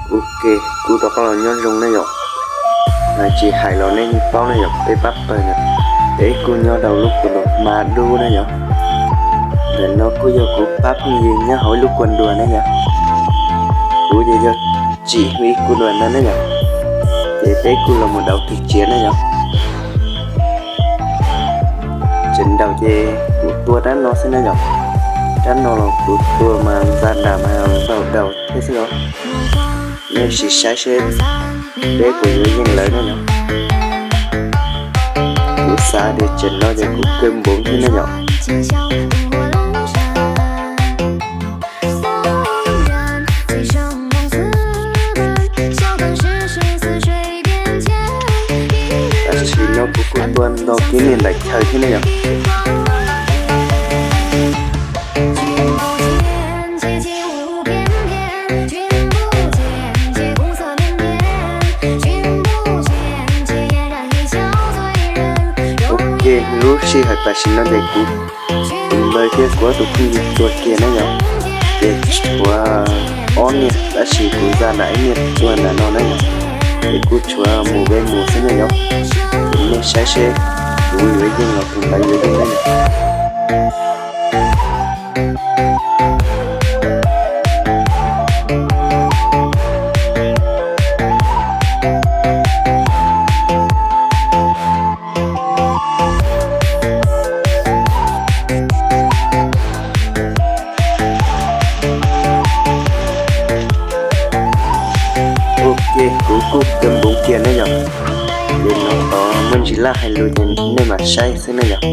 Ok, kuv rov qab los nyob zoo ne yom. Tsis hais los nej yeej paub ne yom, peb pab pawg na, peb kuj nyob rau lub kua ntuas hma dub ne yom. Ntawm no kuj yog kuv pab phooj ywg nyob hauv ib lub kua ntuas ne yom. Kuv ces yog tsim ib kua ntuas ntawd ne yom. Ces peb kuj los mus dauv kiag tsiav ne yom. Tseem nraum ces kuv tua rab no xwb na yom. Rab no los kuv tua mas ntxa dam mas ntaus daus thiab xwb os. Nej sim saib seb peb puas yuav yeej lawv ne yom. Kuv xav tias tseem no ces kuv kawg npoov thiab ne yom. Tab sis no kuv kuj tua nto kiag niag ntawm chaw thiab ne yom. Ok, lub sij hawm tam sim no ces kuv tus npawg thiab kuv ob tug phooj ywg tua kiag ne yom. Ces tshuav ob niag tab sis kuv ntxa dam ib niag tuag ntawm no ne yom. Ces kuj tshuav mus ve mus xwb ne yom. Ces nej saib seb kuv yuav yeej los tus ntawd yuav yeej ne yom. Ok, kuv kuj kawg npoov kiag ne yom. Ces no tod muaj ntsis laj hais lus ces nej mam saib xwb ne yom.